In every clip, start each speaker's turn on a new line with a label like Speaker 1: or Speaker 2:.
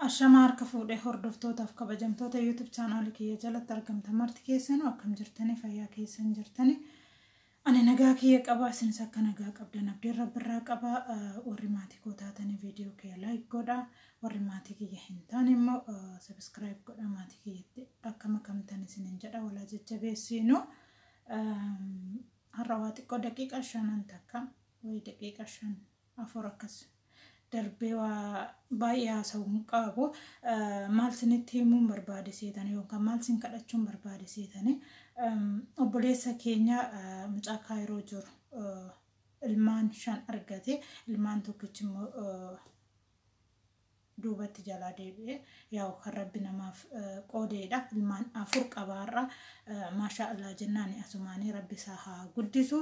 Speaker 1: Ashamaa harka fuudhee hordoftootaaf kabajamtoota YouTube chaanaalii kiyya jalatti argamtan marti keessanuu akkam jirtanii? Fayyaa keessan jirtanii? Ani nagaa kiyya qaba, isinis akka nagaa qabdan abdiin rabbirraa qaba. Warri maatii koo taatanii viidiyoo kiyya like godha, warri maatii kiyya hin taane immoo subscribe godha, maatii kiyyatti akka makamtan isinin jedha. Walaa jajjabeessiinu. Har'a waa xiqqoo daqiiqaa shanan takka wayi daqiiqaa 5 4 akkas darbee waa baay'ee haasa'uu hin qabu. Maal isinitti himuun barbaade seetanii yookaan maal isin kadhachuun barbaade seetanii? Obboleessa keenya mucaa Kaayiroo jiru ilmaan 5 argate, ilmaan tokkichi immoo duubatti jalaa deebi'e. Yaa'u kan rabbi namaaf qoodeedha. Ilmaan 4 qabaarra, maashaa Allah jennaani asumaanii rabbi isaa haa guddisu.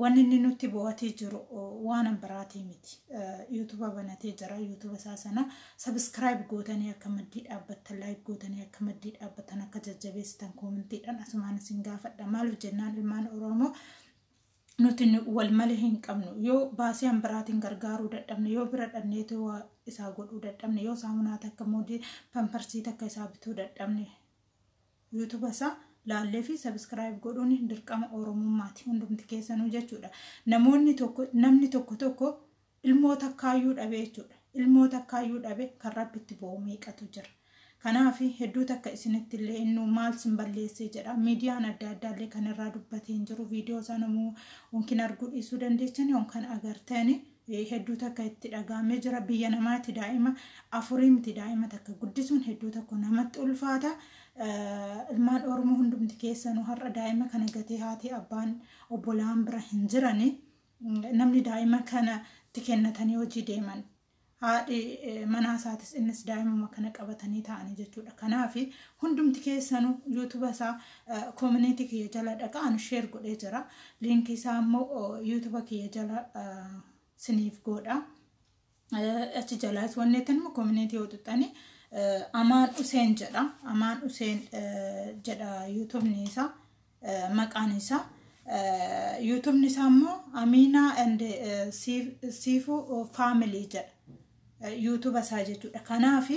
Speaker 1: Wanni inni nutti bo'atee jiru waan biraatii miti. YouTube banatee jira. YouTube isaa sana subscribe gootanii akka maddii dhaabbattan, like gootanii akka maddii dhaabbattan, akka jajjabeessitan koomentiidhaan asumaan isin gaafadha. Maaliif jennaan, ilmaan Oromoo nuti wal malee hin qabnu. Yoo baasii biraatiin gargaaruu dadhabne, yoo bira dhabneetu waa isaa godhuu dadhabne, yoo saamunaa takka, moodii pamparsii takka isaa bituu dadhabne, YouTube isaa laallee fi subscribe godhuun dirqama Oromummaati hundumti keessanuu jechuudha. Namoonni tokko, namni tokko tokko ilmoo takkaayyuu dhabe jechuudha. Ilmoo takkaayyuu dhabe kan rabbitti bo'u meeqatu jira. Kanaaf hedduu takka isinitti illee innuu maal sin balleessee jedha. Miidiyaan adda addaa illee kan irraa dubbatee hin jiru. Viidiyoo isaa namuu yookiin arguu dhiisuu dandeechani yookaan agartani hedduu takka itti dhagahamee jira. Biyya namaatti daa'ima afurii miti, daa'ima takka guddisuun hedduu tokko namatti ulfaata. Ilmaan Oromoo hundumti keessanuu har'a daa'ima kana gatee haati, abbaan, obbolaan bira hin jirani. Namni daa'ima kana itti kennatanii hojii deeman, haadhi manaa isaatis innis daa'imuma kana qabatanii ta'anii jechuudha. Kanaaf hundumti keessanuu YouTube isaa community kiyya jala dhaqa, ani share godhee jira. Liinkii isaa immoo YouTube kiyya jala siniif godha. Achi jalaas wanni jettan immoo community yoo tuxxani Amaan Useen jedha. Amaan Useen jedha YouTubeni isaa, maqaan isaa. YouTubeni isaa immoo Amiinaa and Siifuu Family jedha. YouTube isaa jechuudha. Kanaaf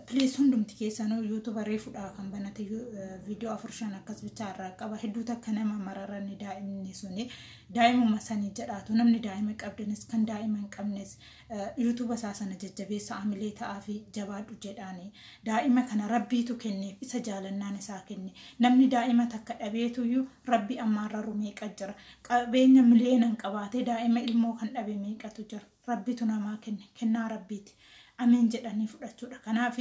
Speaker 1: please hundumti keessanuu YouTube reefudhaa kan banate, viidiyoo afur shan akkas bichaa irraa qaba. Hedduu takka nama mararanni daa'imni suni daa'imuma sanii jedhaatu, namni daa'ima qabdanis kan daa'ima hin qabnes YouTube isaa sana jajjabeessa, amilee ta'aa fi jabaadhu jedhaani. Daa'ima kana rabbiitu kenneef, isa jaalannaan isaa kenne. Namni daa'ima takka dhabeetuyyuu rabbi ammaan raru meeqa jira. Qabeenya miliyoonan qabaatee daa'ima ilmoo kan dhabe meeqatu jira. Rabbitu namaa kenne, kennaa rabbiiti. Amiin jedhanii fudhachuudha. Kanaaf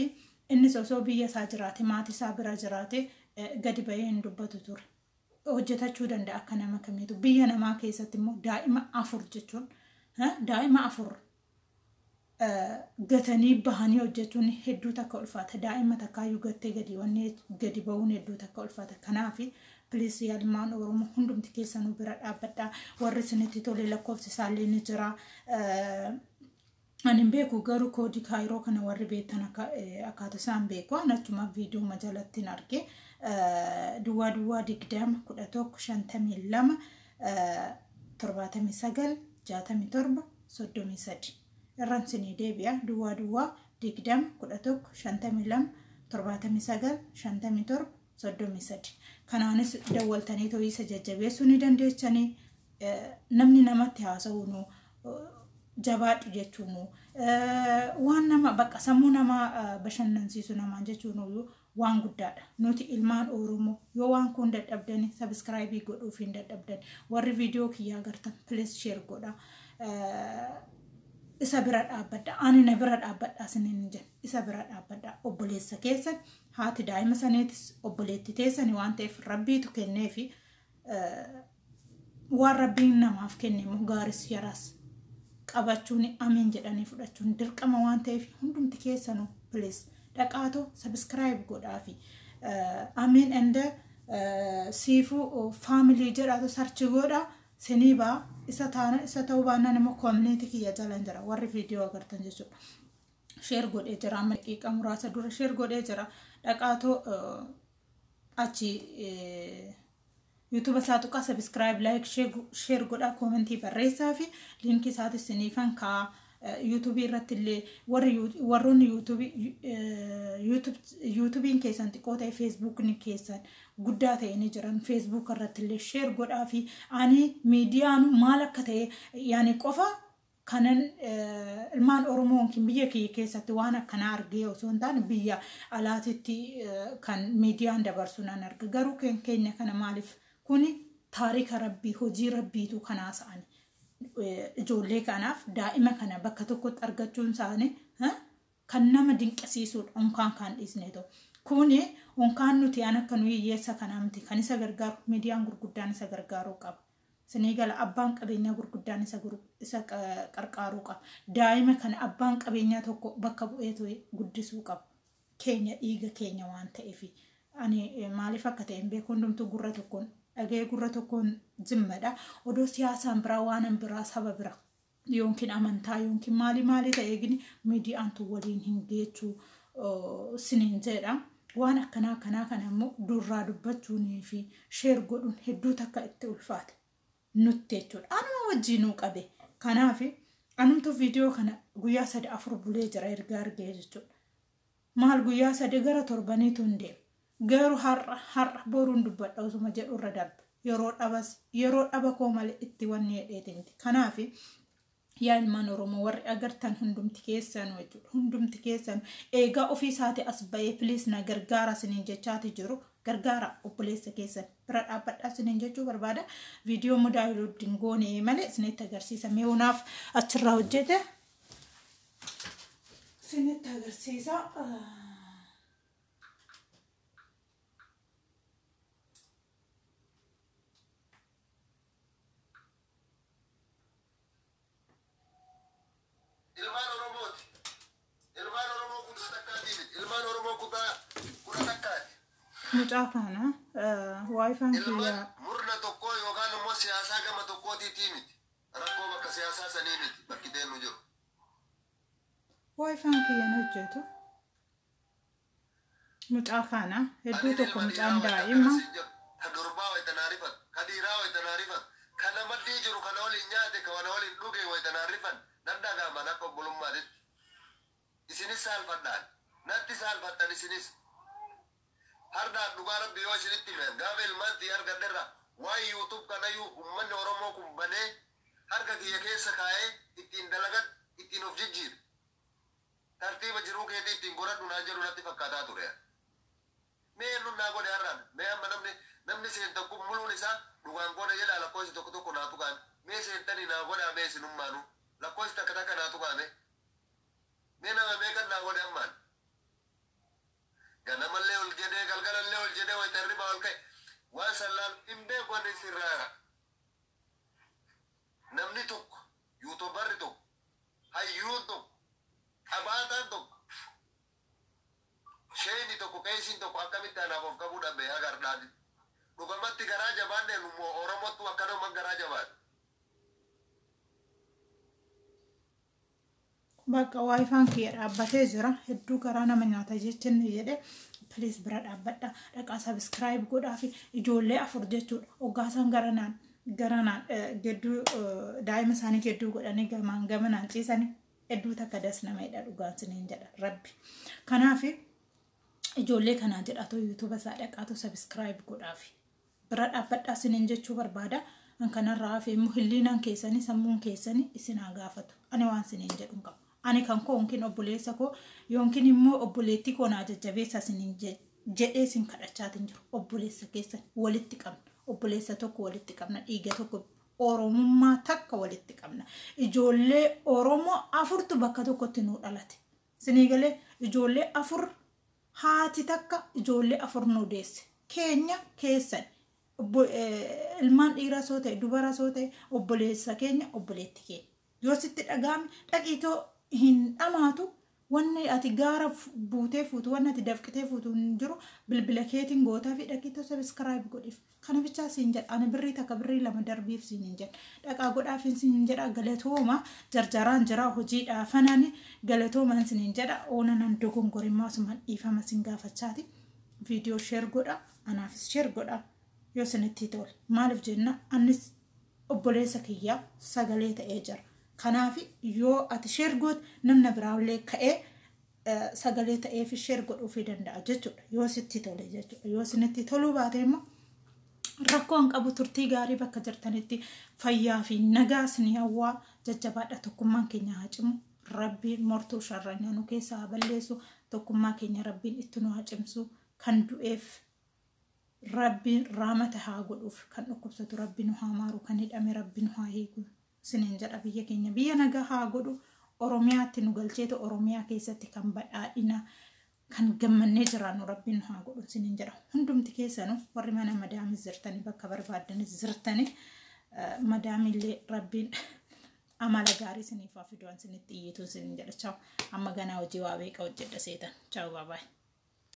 Speaker 1: innis osoo biyya isaa jiraate, maatii isaa bira jiraate, gadi bahee hin dubbatu ture. Hojjetachuu danda'a akka nama kamiitu. Biyya namaa keessatti immoo daa'ima 4 jechuun, daa'ima 4 gatanii bahanii hojjechuun hedduu takka ulfaata. Daa'ima takkaayyuu gattee gadi wanni gadi bahuun hedduu takka ulfaata. Kanaaf please ilmaan Oromoo hundumti keessanuu bira dhaabbadhaa. Warri isinitti tole lakkoofsi isaallee ni jira. Ani hin beeku garuu koodii Kaayiroo kana warri beektan akkaataa isaan beeku. Ani achuma viidiyoo jalatti hin arge. Duwwaa duwwaa 20 11 52 79 67 33. Irraan isinii deebi'a: duwwaa duwwaa 20 11 52 79 57 33. Kanaanis dawwaltanii ta'uu isa jajjabeessuu ni dandeechanii. Namni namatti haasa'u jabaadhu jechuun, waan nama bakka sammuu namaa bashannansiisu namaan jechuun waan guddaadha. Nuti ilmaan Oromoo yoo waan kun dadhabdani subscribe godhuuf hin dadhabdan. Warri viidiyoo kiyyaa agartan please share godha. Isa bira dhaabbadha. Ani na bira dhaabbadha isiniin jedha. Isa bira dhaabbadha. Obboleessa keessan, haati daa'ima saniitis obboleetti teessani waan ta'eef, rabbiitu kenneefi, waan rabbiin namaaf kenne immoo gaaris yaraas qabachuun amiin jedhanii fudhachuun dirqama waan ta'eef, hundumti keessanuu please dhaqaatoo subscribe godhaafi. Amiin and Siifuu Family jedhaatu search godha, sinii baa. Isa taana isa ta'uu baannaan immoo community kiyya jalan jira, warri viidiyoo agartan jechuudha. Share godhee jira, amma daqiiqa muraasa dura share godhee jira. Dhaqaatoo achi YouTube isaa tuqaa, subscribe, like, share godhaa, koomentii barreessaa fi liinkii isaatis siniifan kaa. Yuutuubii irratti illee warroonni yuutuubiin keessan xiqqoo ta'e, feesbuukni keessan guddaa ta'e ni jiran, feesbuuk irratti illee share godhaa fi ani miidiyaan maal akka ta'e yaani qofa kanan ilmaan Oromoo yookiin biyya kiyya keessatti waan akkanaa argee osoo hin taane biyya alaatitti kan miidiyaan dabarsu nan arga. Garuu keenya kana maaliif kuni taarika rabbii, hojii rabbiitu kanaa sa'ani. Ijoollee kanaaf daa'ima kana bakka tokkotti argachuun isaanii kan nama dinqisiisudha, unkaan kan dhiisne ta'u. Kuni unkaan nuti an akka nuyi hiyyeessa kanaa miti kan isa gargaaru, miidiyaan gurguddaan isa gargaaruu qaba. Sinii gala, abbaan qabeenyaa gurguddaan isa qarqaaruu qaba. Daa'ima kana abbaan qabeenyaa tokko bakka bu'eetu guddisuu qaba. Keenya dhiiga keenya waan ta'eef. Ani maaliif akka ta'e hin beeku, hundumtuu gurra tokkoon dhagee gurra tokkoon zimmadha. Odoo siyaasaan biraa, waan biraa, saba bira yookiin amantaa yookiin maali maali ta'e gini miidiyaan tun waliin hin geechuu siniin jedha. Waan akkanaa akkanaa kana immoo durraa dubbachuunii fi share godhuun hedduu takka itti ulfaate nutti jechuudha. Anuma wajjinuu qabe. Kanaaf anumtu viidiyoo kana guyyaa 3 4 bulee jira erga argee jechuudha. Maal, guyyaa 3 gara torbaniitu hin deemu. Garuu har'a har'a boruun dubbadha osuma jedhu irra darba. Yeroo dhabas yeroo dhaba koo malee itti wanni hedheeti miti. Kanaaf yaa ilmaan Oromoo warri agartan hundumti keessan jechuudha. Hundumti keessan eegaa ofii isaati as ba'ee "Please, na gargaara" isiniin jechaati jiru. Gargaara, obboleessa keessan bira dhaabbadhaa isiniin jechuu barbaada. Viidiyoo mudaa download goone malee isinitti agarsiisa. Mi'uunaaf achirraa hojjete isinitti agarsiisa.
Speaker 2: Ilmaan Oromooti. Ilmaan Oromoo kutaa takkaatii miti. Ilmaan Oromoo kutaa 11ti.
Speaker 1: Mucaa kana waayifaan
Speaker 2: Ilmaan
Speaker 1: kiyyaa
Speaker 2: murna tokkoo yookaan immoo siyaasaa gama tokkootiitii miti. Rakkoo bakka siyaasaa sanii miti bakki deemnu jiru.
Speaker 1: Waayifaan kiyyaan hojjetu. Mucaa kana hedduu
Speaker 2: Ani
Speaker 1: tokko
Speaker 2: ilma
Speaker 1: mucaan
Speaker 2: dhiiraa wayita
Speaker 1: daa'ima
Speaker 2: akkana siin jedhu, ka durbaa wayita naa rifatu, ka dhiiraa wayita naa rifatu, ka namaddii jiru kana waliin nyaate, ka kana waliin dhuge wayita naa rifan nan dhaga'aman akka obbolummaatitti. Isinis saalfadhaan, natti saalfattan isinis. Hardhaan dhugaa rabbi yoo isinitti himan, gaafa ilmaan xiyya argadherra waan YouTube kanayyuu uummanni Oromoo kun banee harka kiyya keessa kaa'ee ittiin dalagadhu, ittiin of jijjiire. Tartiiba jiruu keetii ittiin godhadhu naan jedhu natti fakkaataa ture. Mee eenyuun naa godhe har'aan? Mee amma namni seentan kun muluun isaa dhugaan godhe jedhaa, lakkoofsi tokko tokko naa tuqaan. Mee seentanii naa godhaa, mee isinummaanuu lakkoofsi takka takka naa tuqaame. Mee nama meeqan naa godhe ammaan? Ganamallee ol jedhee, galgalallee ol jedhee, wayita hirribaa ol ka'e waan san laalu hin beeku ani sirraa. Namni tokko, yuutuubarri tokko, hayyuun tokko, qabaataan tokko, sheeni tokko, qeesiin tokko akkamitti anaaf of qabuu dhabe haga har'aati? Dhugamatti garaa jabaanneen immoo Oromottu akkanuma garaa jabaate.
Speaker 1: Bakka waayifaan kiyya dhaabbatee jira. Hedduu garaa nama nyaata jechinni jedhe. Please, bira dhaabbadha. Dhaqaa subscribe godhaa fi ijoollee afur jechuudha. Hoggaasaan garanaan garanaan gidduu daa'ima isaanii gidduu godhanii gamaan gamanaan ciisanii hedduu takka das nama hidha, dhugaan siniin jedha rabbi. Kanaaf ijoollee kanaa jedhatu yuutuuba isaa dhaqaatu subscribe godhaafi. Bira dhaabbadhaa siniin jechuu barbaada. An kanarraa hafe immoo hilliinaan keessanii sammuun keessanii isin haa gaafatu. Ani waan siniin jedhu hin qabu. Ani kan koo yookiin obboleessa koo yookiin immoo obboleettii koo naa jajjabeessa siniin jedhee isin kadhachaatiin jiru. Obboleessa keessan walitti qabna. Obboleessa tokko walitti qabna. Dhiiga tokko, Oromummaa takka walitti qabna. Ijoollee Oromoo afurtu bakka tokkotti nuu dhalate. Isinii galee, ijoollee afur, haati takka ijoollee afur nuu deesse. Keenya keessan ilmaan dhiiraa soo ta'e, dubara soo ta'e, obboleessa keenya, obboleetti keenya. Yoo sitti dhaga'ame dhaqiitoo hin dhamaatu. Wanni ati gaara buutee fuutu, wanni ati dafqitee fuutu hin jiru. Bilbila keetiin gootaa fi dhaqiitoo subscribe godhiif. Kana bichaa siin jedha. Ani birrii takka, birrii lama darbiif siin hin jedha. Dhaqaa godhaaf siin jedha. Galatooma, jarjaraan jira hojiidhaa fanani, galatoomaan siin jedha. Oonanan dogongorimmaa asumaan dhiifama siin gaafachaati. Viidiyoo share godha. Anaafis share godha. Yoo isinitti tole. Maaliif jenna, anis obboleessa kiyyaa sagalee ta'ee jira. Kanaaf yoo ati share goote, namna biraallee ka'ee sagalee ta'eef share godhuufii danda'a jechuudha. Yoo sitti tole jechuudha. Yoo isinitti toluu baate immoo rakkoo hin qabu. Turtii gaarii, bakka jirtanitti fayyaa fi nagaa isin hawwaa. Jajjabaadha, tokkummaan keenya haa cimu. Rabbiin mortuu sharranyaa nu keessaa haa balleessu. Tokkummaa keenya Rabbiin itti nu haa cimsu. Kan du'eef Rabbiin raamata haa godhuuf, kan dhukkubsatu Rabbi nu haa maaru, kan hidhame Rabbi nu haa hiiku isiniin jedha. Biyya keenya biyya nagaa haa godhu. Oromiyaatti nu galcheetu Oromiyaa keessatti kan badhaadhina kan gammannee jiraannu Rabbiin nu haa godhu isiniin jedha. Hundumti keessanuu warri mana madaamis jirtanii, bakka barbaaddanis jirtanii, madaamillee Rabbiin amala gaarii isiniif haa fidu, isinitti iyyitu isiniin jedha. Chaaw, amma ganaa hojii waa beeqa hojjedha seetan. Chaaw, bye bye.